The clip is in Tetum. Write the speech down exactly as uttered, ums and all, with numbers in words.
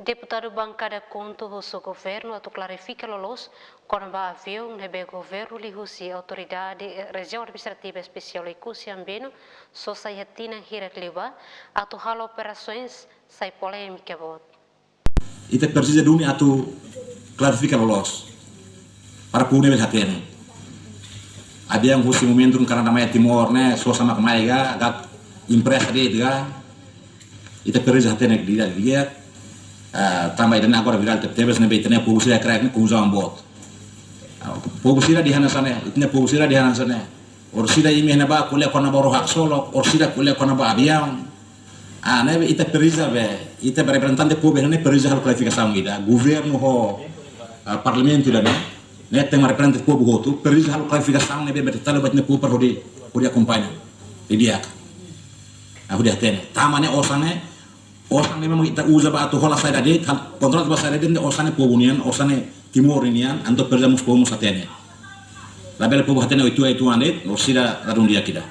Deputadu Bankada KHUNTO husu governu atu klarifika loloos kona-ba aviaun ne'ebé governu liuhusi Autoridade Rejiaun Administrativa Espesiál Oekusi Ambeno sosa iha tinan hirak liubá atu halo operasoens sai polémika boot. Ita presiza duni atu klarifika loloos para povu ne'e bele hatene. Aviaun husi momentu karena mai Timor ne'e sosa mak mai ka, ka empresta de'it ka. Ita presiza hatene didi'ak. Ah, tanba ida-ne'e agora virál tebetebes ne'ebé ita-nia povu sira iha kraik ne'e konfuzaun boot. Ah, povu sira dehan hanesan ne'e, ita-nia povu sira dehan hanesan ne'e. Orsida imi iha ne'ebá ko'alia kona-ba oro haksolok, orsida ko'alia kona-ba aviaun. Ah, ne'ebé ita presiza be, ita be reprezentante povu ne'e presiza halo klarifikasaun ida. Governu ho, ah, parlamentu ida-ne'e, ne'e tanba reprezentante povu hotu, presiza halo klarifikasaun ne'ebé be detallu ba ita-nia povu para hodi, hodi akompaña. Didi'ak. Ah, hodi hatene. Tanba ne'e osan ne'e, osan ne'e memang ita uza ba atu hola saida de'it, halo kontratu ba saida de'it, osan ne'e povu nian, osan ne'e Timor nian, entaun presiza mós povu mós hatene. Labele povu hatene oituan-oituan de'it, orsida ladún di'ak ida.